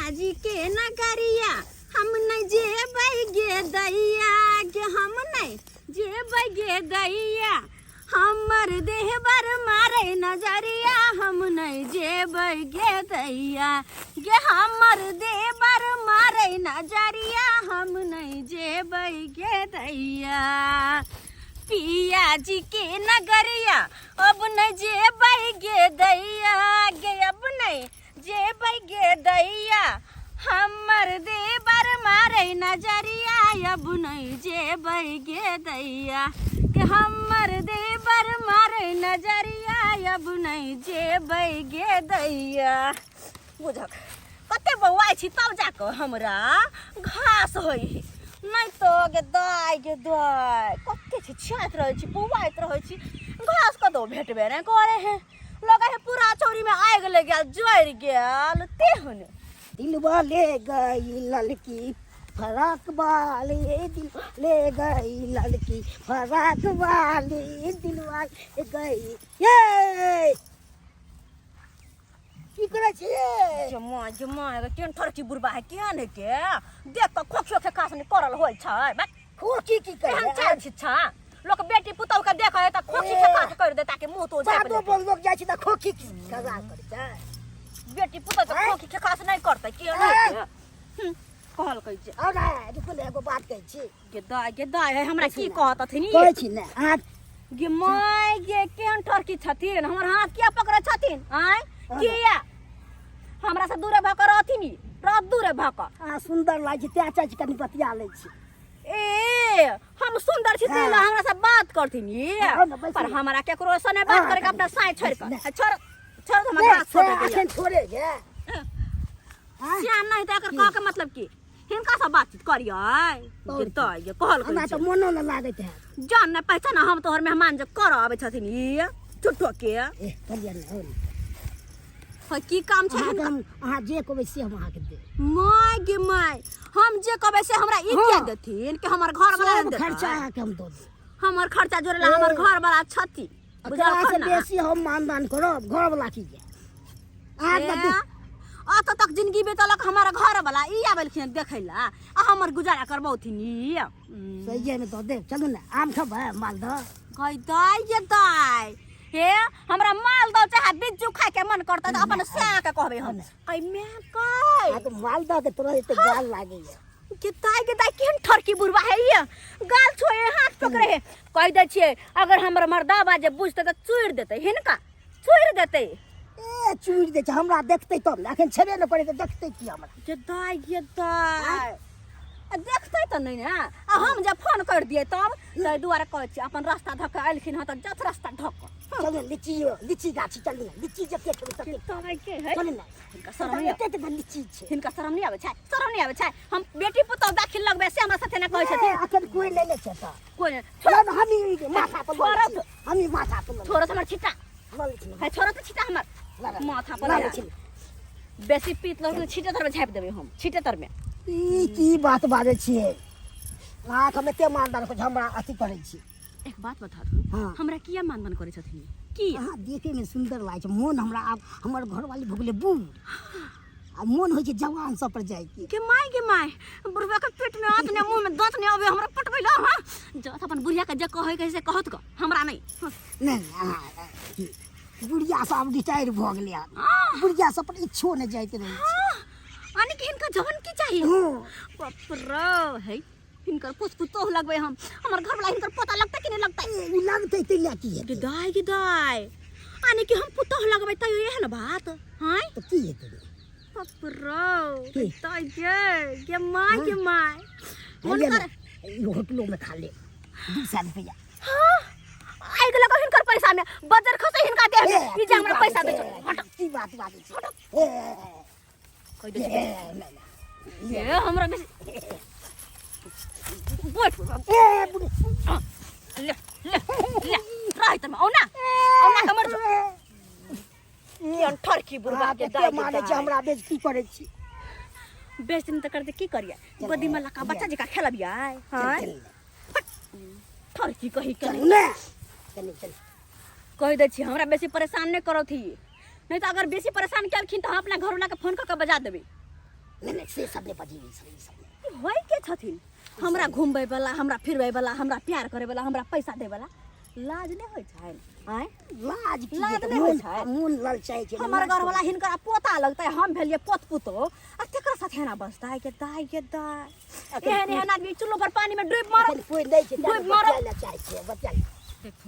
पिया जी के नगरिया हम नहीं जेबै गे दैया गे, हम नहीं जेबै गे दैया, हमर देहबर मारे नजरिया, हम नहीं जेबै गे दैया गे, हमर देहबर मारे नजरिया, हम नहीं जेबै गे दैया। पिया जी के नगरिया अब नहीं जेबै गे दैया गे, अब नहीं जेबै गे दैया, हमर देवर मारे नजरिया, अब नहीं जेबै गे दैया के, हमर देवर मारे नजरिया, अब नहीं जेबै गे दैया। बुझक कते बौआइ छी तब जाकऽ हमरा घास होइ है, नहि तऽ गे दाइ गे दाइ कते छी छियाइत रहै छी, बौआइत रहै छी, घास कतौ भेटबे नहि करै है, लगे है पूरा चौरी में आगि लग गेल, जरि गेल तेहन। दिलवा ले गई लड़की फराक वाली, दिल ले गई लड़की फराक वाली, दिलवा ले गई। ये की करै छियै? जमा जमा एगो केहन ठरकी बुढ़बा है, केहन है के देख कऽ खोखियो के कास नहि करल होइ छै। बक खोखी की एहन करै? चाल छिच्छा लोक बेटी पुतहु के देख है तऽ खोखी के कास कर देता के मुंह तो झापि बादो लेतै। पर लोक जाइ छै तऽ खोखी की कजा करै छै? बेटी पुतहु के आँय? खोखी के कास नहि करतै, केहन है आँय? के? कहलकै जे आउ ने, रुकू ने, एगो बात कहै छी। गे दाय गे दाय है, हमरा की कहत हथिन? कहै छी ने अहाँ। गे my गे, केहन ठरकी छथिन, हमर हाथ किया पकड़ै छथिन? आँय, किया हमरा से दूरे भऽ कऽ रहथिन ई? रह दूरे भऽ कऽ। अहाँ सुन्दर लागै छी तैं चाहै छी कनि बतिया लै छी। ए, हम सुन्दर छी ताहि लए हमरा से बात करथिन ई? आउ ने, बैसू। पर हमरा केकरो से नहि बात हाँ, करे के, अपना साँय छोड़ि कऽ नहि। छोड़ छोड़, हमर नहि, हाथ से छोड़ दैया। अखन छोड़े गे। हाँ? सियान नहि तऽ एकर कहऽ के मतलब की? हिनका से बातचीत करियै? और जे तऽ ये कहल हमरा तऽ मोनो नहि लागैत है। जान नहि पहचान, हम तोहर मेहमान जे करऽ आबै छथिन ई झूठो के। ए करियै ने, हो ने। हँ, की काम छै अहाँके हिनका? हम अहाँ जे कहबै से हम अहाँके देब। My गे my, हम जे कहबै से हमरा ई किया देथिन? कि हमर घर वाला सब देतै? खर्चा अहाँके हम दऽ देब। हमर खर्चा जोड़े ला हमर घर वाला छथि, एकरा बुझलखन से ने? बेसी हम मानदान करब, घर वाला की जाय अहाँके ए, अत तक जिंदगी बीतलक हमर घर वाला, ई आबलखिन देखै ला आ हमर गुजारा करबौथिन ई? सहिए मे दऽ देब। चलू ने, आम खेबै? मालदह? कहि दाइ ये दाइ, हे हमरा मालदह चाहे बिज्जू खाय के मन करतै तऽ अपन सैया के कहबै हम। कहि मैं कहि अहाँके मालदह के तोरा एते गाल लागैया। के दाइ के दाइ, केहन ठरकी बुढ़वा है ये, गाल छोड़े हाथ पकड़े है। कहि दै छियै, अगर हमर मर्दाबा जे बुझतै तऽ चोरि देतै हिनका, चोरि देतै। ए चूरि दै छै, हमरा देखतै तब ने, अखन छेबे नहि करै तऽ देखतै की हमरा? के दाइ के दाइ, आ देखतै तऽ नहि ने, आ हम जे फोन कर दियै तब? ताहि दुआरे कहै छी, अपन रास्ता धऽ कऽ एलखिन हँ तऽ जत रास्ता धऽ कऽ। चलू ने, लीची, लीची गाछी चलू ने, लीची जते खेबै तते। दाइ के है चलू ने। हिनका शरम नहि एते एते लीची छै। हिनका शरम नहि आबै छै? शरम नहि आबै छै? हम बेटी पुतहु दाखिल लगबै से हमरा साथे नहि कहै ए, छथिन। अखन कोइ नहि ने छै तऽ। कोइ नहि। चलू ने, हमही माथा पर लऽ लै छी। हमही माथा पर लऽ लै छोड़ो हमर छिट्टा। लऽ लै छी। है छोड़ो तऽ छिट्टा हमर माथा पर लऽ लगा। लै छी। बेसी पीत लग तऽ छिट्टे तरमे झाँपि देबै हम, छिट्टे तरमे। ई की बात बाजै छियै अहाँके? हम एते मानदान करै छी, हमरा अथी करै छी? एक बात बता दू। हाँ। हमरा किया मानदान करै छथिन, किया? अहाँ देखैमे सुन्दर लागै छै, मोन हमरा आब हमर घरवाली भऽ गेलै बूढ़ आ मोन होइ छै जवान सब पर जाइके। के my गे my, बुढ़वा के पेट में हाथ ने मुंह में दांत ने आवे हमरा पटबै ला। हां, जत अपन बुढ़िया के जे कहै के से कहत क, हमरा नहीं। नहि नहि, अहाँ की बुढ़िया सब आब रिटायर भऽ गेलै हन, बुढ़िया सब पर इच्छो नहि जाइत रहै छै। आने के हिनका जवन की चाहिए? हँ। बाप रे है, हिनकर पुछ पुतोह लगबै हम, हमर घर वाला हिनकर पता लगतै कि नहीं लगतै? ए, ई लगतै तै लए की हेतै? गे दाय गे दाय, आने कि हम पुतोह लगबै तैयो एहन बात? हां तऽ की हेतै? बाप रे की? दाय गे गे my गे my, बुझलियै हुनकर ने, ई होटलोमे खा लेब 200 रुपैआ। हाँ, आगि लगो हिनकर पैसा में, बजर खसे हिनका देह में, ए, ई जे हमरा की पैसा बात दे छै? हट। की बात बाजै छी? ए, कहि दे। ए, नहि, नहि। ए हमरा बेसी बैठ। ए बुढ़ी। ले ले ले, रहै त औना औना के मर जो, केहन ठरकी बुढ़बा अहाँ के कते दाइ के मानै छी दाइ। हमरा बेइज्जती करै छी। बेच दिन तऽ करते की करियै? गोदी में लका बच्चा जकाँ खेलबियै? हाँ, चल, ठरकी कही के। चलू ने, चलू चलू। कहि दै छी, हमरा बेसी परेशान नहि करथि, नहि तऽ अगर बेसी परेशान केलखिन तऽ हम अपना घरवला के फोन कऽ के बजा देबै। नहि नहि, से सब नहि बजी, ई सब, ई सब नहि। ई होइ के छथिन हमरा घुमबै वाला, हमरा फिरबै वाला, हमरा प्यार करे वाला, हमरा पैसा दै वाला? लाज नहि होइ छै आँय? लाज की लाज हेतै? नहि होइ मोन छै? मोन ललचाइ छै ने, हमर लाज घरवाला हिनकर पोता लगतै, हम भेलियै पोत पुतो, आ तेकर साथे एना बजतै के दाइ के दाइ। अखन एहन एहन आदमी चुल्लो पर पानी में डूब मरत। अखन कोइ नहि छै, डूब मरत। बतियाय लए चाहै छियै, बतियाय। देखू,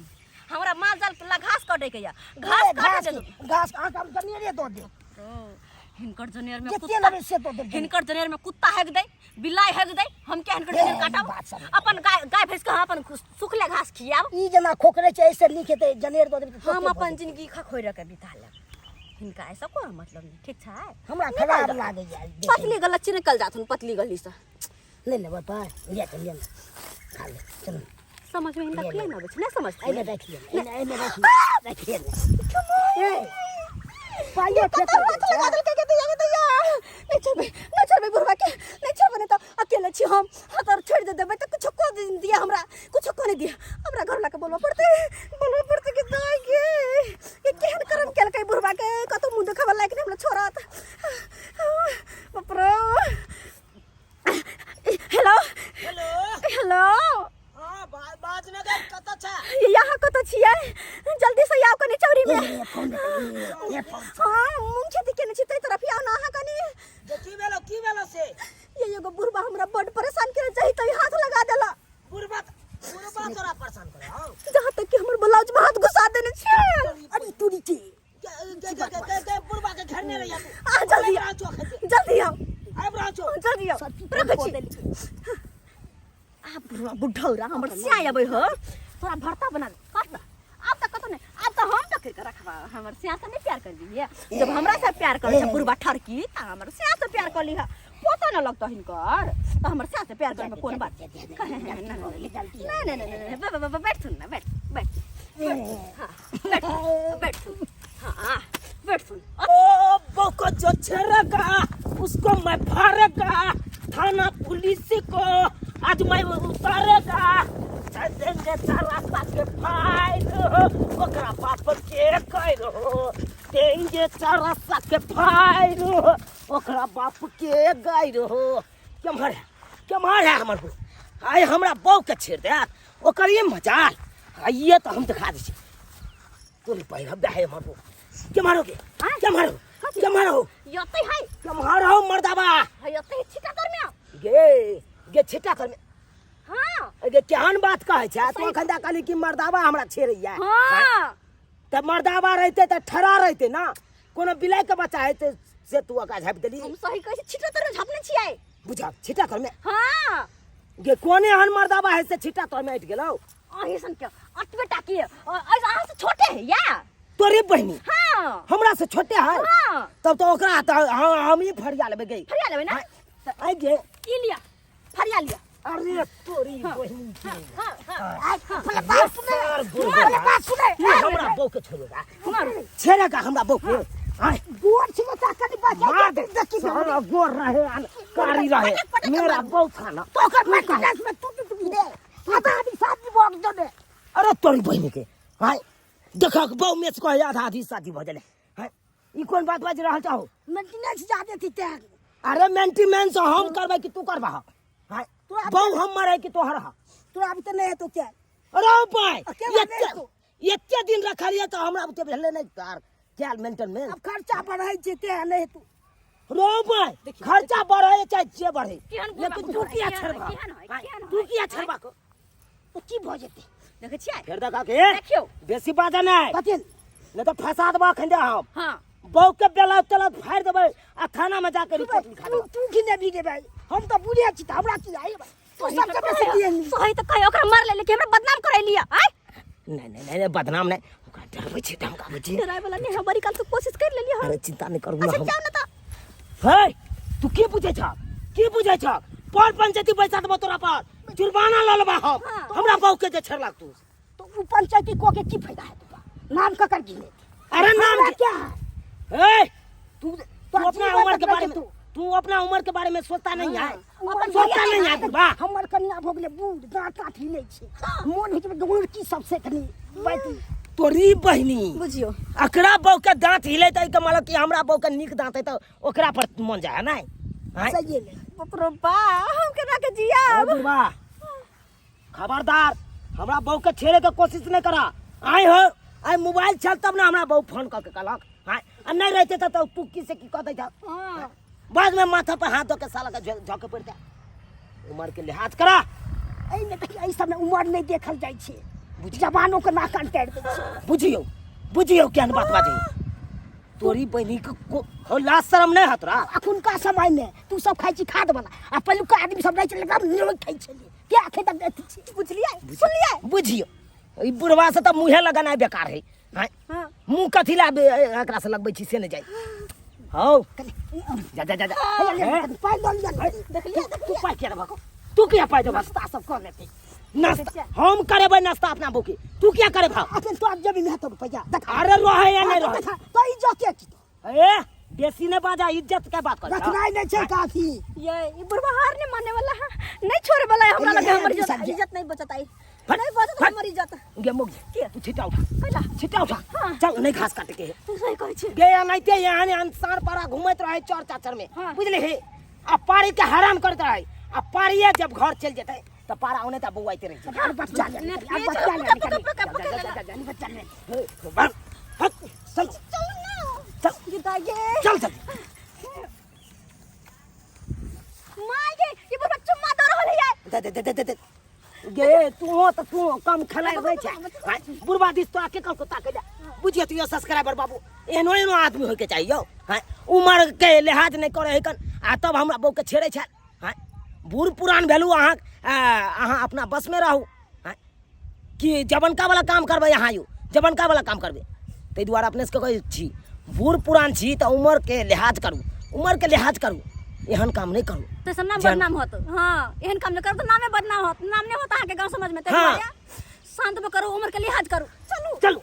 हमरा माल जाल के ला घास कटै के या घास काटे घास देलहुँ। घास अहाँके हम जनेरे दऽ देब। हिनकर जनेर में जते कुत्ता लेबै से दऽ देब। हिनकर जनेर में कुत्ता हेक दे, बिलाइ हेक दे, हम क्या हिनकर जनेर ए, काटब? बात सब। अपन गाय गाय भैंस के हम अपन सुखले घास खियाब। ई जेना खोखरे छै, ऐसे नीक हेतै जनेर दऽ देबै तऽ हम तुरते भऽ अपन जेतै। जिंदगी खखोरि के बिता लेब, हिनका ऐसा कोनो मतलब नहीं। ठीक छै? हमरा निकल खराब जा। लागैया देखैमे। पतली गलत छी, निकल जाथुन पतली गली से। नहि लेबै पाइ? लिअ तऽ लिअ ने, खा ले, चलू। समझ में हिनका ले, किया ले। ना आबै छै? नहि समझ एहिमे राखि लिअ, एहिमे, एहिमे राखि लिअ, राखि लिअ ने। ए, पाइयो कतौ फेकल हाथ जाइ लगा छै। देलकै के दैया के दैया। नहि छोड़बै, नहि छोड़बै बुढ़वा के, नहि छोड़बै। नहि तऽ अकेले छी हम, हाथ आर छोड़ि दे देबै तऽ कुछो को दिया, हमरा कुछो को नहि दिया। हमरा घर ला के बोलबऽ पड़तै, बोलबऽ पड़तै कि दाइ गे, ये केहन करम केलकै बुढ़वा के, कतौ मुँह देखाबऽ लायक नहि हमरा छोड़त। बाप रे। हेलो। हेलो। हेलो। हाँ, बाजनगर कतऽ छै? यहाँ कतऽ छियै? जल्दी से आउ कनी चौरी में। ए, फोन दे, ए, ए, फोन। हाँ, मूंग खेती केने छी ताहि तरफ आउ ना अहाँ कनी। जे की भेलो, की भेलो से? ये एगो बुढ़बा हमरा बड परेशान केने चाही तै हाथ लगा देला। बुढ़बा, बुढ़बा तोरा परेशान करे हौ? जहाँ तक कि हमर ब्लाउज में हाथ घुसा देने छै। अरे तोरी के। के के के के के बुढ़बा के घर में रहिया तू। आ जल्दी आबि आओ, रहल छौ अखन से। जल्दी आओ। आबि रहल छौ। जल्दी आओ। सब चीज रखै कऽ छी। देलकै। आ बुढ़वा बुढ़ौरा हमर स्याय अबै हो, तोरा भर्ता बना दे। कट ना। आब तऽ कतौ नहि, आब तऽ हम पकड़ के रखबा। हमर स्या से नहीं प्यार कर दिए? जब हमरा से प्यार करे छै बुढ़वा ठरकी तऽ हमर स्या से प्यार कर लिहा, पोता न लगता हिनकर तऽ हमर स्या से प्यार करे में कोन बात? नहीं नहीं नहीं नहीं, बैठ सुन ना, बैठ बैठ, हाँ बैठ बैठ, हाँ बैठ सुन। ओ बहू को जो छेड़ेगा उसको मैं फाड़ेगा, थाना पुलिस को आज मैं उतारेगा, देंगे सारा के फाइल ओकरा बाप के करो, देंगे चारा के फाइल ओकरा बाप के गाय हो। केम्हर है, केम्हर है हमर बहू? आइ हमरा बहू के छेड़ दे ओकर ये मजाल, आइए तऽ हम देखा दै छी। तोरे पैर हब्बा है हमर बहू। केम्हर हो गे? केम्हर हो, केम्हर हो? यतै है। केम्हर हो मर्दाबा? है यतै, छिटा कर में। गे गे छिटा कर में? हाँ। गे केहन बात कहै छै तू? अखन तक कहली कि मर्दाबा हमरा छेड़ैया। हाँ। तऽ मर्दाबा रहिते तऽ ठड़ा रहिते ना, कोनो बिलाइ के बच्चा हेतै से तू ओकरा झापि देली। हम सही कहै छी, छिटा तर झापने छियै। बुझा छिटा तर में? हाँ। गे कोने एहन मर्दाबा है से छिटा तर में अटि गेलौ? अहीं सन के अतबे टा के, अहाँ से छोटे है या। तोरे बहिनी? हाँ। हमरा से छोटे है? हाँ। तब तो ओकरा तऽ हम ही फरिया लेबै गई। फरिया लेबै ना? आइ गे। ई लिया, फरिया लिया। अरे तोरी बहिनी के। हाँ हाँ। आइ पहिले बात सुने, सर पहिले बात सुने। हमरा बहू के छोड़ेगा? छेड़ेगा हमरा बहू के? आय गोर छी तऽ कनि बचा मार दे। देखी। सारा गोर रहे आन कारी रहे, पटक पटक के मेरा मारू। बहू था ना। तो ओकर मेंटेनेंस में तू तू दे, आधा आधी शादी भऽ गेल ने। अरे तोरी बहिनी के, आय देखक बहू मेच कहे आधा आधी शादी भऽ गेलै। आय ई कोन बात बाजि रहल छहो? मेंटेनेंस जादे थी तें। अरे मेंटेनेंस हम करबै कि तू करबा? आय बहू हमर है कि तोहर है? तोरा अभी तऽ नहि हेतौ क्या? अरे भाई, के बात एते हेतौ? एते दिन रखलियै तऽ हमरा बुते भेलै नहि तार कैल मेंटेनेंस। अब खर्चा बढ़ै छै तें नहि हेतौ। रो भाई, खर्चा बढ़े चाहे जे बढ़े, केहन बुढ़बा लेकिन तू किया केहन छेड़बा? केहन है, केहन तू है? किया छेड़बा को? तऽ की भऽ जेतै? देखै छियै? फेर देखा के। देखियौ। बेसी बाजा नहि। कथी? नहि तऽ फंसा देबऽ अखन दे हम। हाँ। बहू के बेला तेला फाड़ि देबै आ थाना में जाके रिपोर्ट लिखा तू देबै। तू की नहि भी भाई, हम तऽ बूढ़े छी तऽ हमरा की आइ तू सही सबसे तऽ बेसी कहै, दिए। सही तऽ कहै, ओकरा मार ले कि हमरा बदनाम करै लिया आय। नहीं नहीं नहीं नहीं, बदनाम नहीं, ओकरा डरबै छी, धमकाबै छी। डराय वाला नहीं, हम बड़ी काल से कोशिश कर लेलियै हम। अरे चिंता नहीं करू। अच्छा हम जाउ ना तऽ। हे, तू की बुझै छ, की बुझै छ? पर पंचायती बैसा देबो तोरा पर, जुर्माना लऽ लेबा हम। हाँ। हमरा बहू के जे छेड़लक तू। तो उ पंचायती कऽ के की फायदा हेतौ? नाम ककर गिने? अरे नाम हमरा क्या है? ए, तू तू तो अपना जीवन उम्र के तक बारे में तू। तू अपना उम्र के बारे में सोचता नहीं है। अपन सोचता नहीं है बुढ़बा। हमर कनिया भऽ गेलै बूढ़, दाँत ताँत हिलै छै, मोन होइ छै गोड़ की सबसे कनि बात। तोरी बहिनी। बुझियो। अकरा बहू के दांत हिले त के मतलब कि हमरा बहू के नीक दांत है तऽ ओकरा पर मन जाय है नहीं? आँय? सही में बाप रे बा, हम केना के जियाब? ओ बुढ़वा, खबरदार, हमरा बहू के छेड़े के कोशिश नहीं करा। आय हो, आय मोबाइल छल तब ना हमरा बहू फोन कऽ के कहलक। आय, आ नहीं रहते त तू की से की कह दैत। हाँ। बाद में माथा पर हाथ धो के साला के झोंके पड़ता। उम्र के लिहाज करा। एहिमे देखियौ, एहि सबमे उमर नहि देखल जाइ छै, जवानो के नाक काटि दै छै। बुझियौ, बुझियौ केहन बात बाजै तोरी बहिनी के हो लाज शरम नहीं हत रा। अखुनका समय में तू सब खाइ छी खाद वाला, आ पहिलुका आदमी सब रहै छलै एकदम निरोग खाइ छलै, के अखन तक अथी छै। बुझलियै, सुनलियै? बुझियौ, ई बुढ़वा से तऽ मुँहे लगनाइ बेकार है। हाँ? हाँ। मुँह कथी ला एकरा से लगबै छी से नहि जाइ। हौ जा जा जा जा। हे, कनि पाइ लऽ लिअ ने। देखलियै? तू पाइ किया देबहक? तू किया पाइ देबहक? नाश्ता सब कऽ लेतै। नाश्ता हम करेबै, नाश्ता अपना बौके तू किया करेबह? अखन तोरा जेबी में हेतौ रुपैआ? देखा। अरे रहै या नहि रहै? देखा तो इज्जत के ए बेसी नहि बाजा, इज्जत के बात कर। रखनाइ नहि छै काफी। ये ई बुढ़वा हार नहीं माने वाला है, नहीं छोड़े वाला है हमरा लगे। हमर इज्जत समझे। इज्जत नहीं बचत आई, फट, नहीं बचत फट। हमर इज्जत। गे मुग के? तू छिटा उठा। कैला? छिटा उठा। हाँ। चल, नहीं घास काटे के है। तू सही कहै छी। गे अनाइते यहाँ इंसान पारा घूमत रहे चौर चाचर में। हाँ। बुझले हे, आ पारी के हराम करत रहे, आ पारिये जब घर चल जेते त पारा ओने त बौआइते रहे। आर बच्चा ले, ने, आर ये बच्चा चल, ले, पकड़, निकल। पकड़, पकड़, जा, जा, जा, जा, बच्चा ले। बस, हट, चल। चल ना। चल। ये दागे। चल, चल। माय गे, ये बुढ़वा चुम्मा दे रहल है। दे दे दे दे दे दे। गे तू हो त तू कम खेलाय रहै छै। हाँ, बुढ़वा दिस तो आके कल को ताके जा। बुझिए तू यो सब्सक्राइबर बाबू, एहनो एहनो आदमी होय के चाहिए यौ। हाँ, उमर के लिहाज नहीं करे है कन, आ तब हमरा बहू के छेड़े छै। हाँ, बूढ़ पुरान भेलू अहाँ, अहाँ अपना बस में रहू। हाँ, कि जबनका वाला काम करबै अहाँ यौ, जबनका वाला काम करबै। ताहि दुआरे अपने सबके कहै छी, बूढ़ पुरान छी तऽ उमर के लिहाज करू, उमर के लिहाज करू, एहन काम नहि करू। तऽ सब नाम जन- बदनाम होत। हाँ, एहन काम नहि करब तऽ नामे बदनाम होत, नाम नहि होत अहाँके गाँव समाज में। हाँ। शांत में करू, उम्र के लिहाज करू। चलू चलू।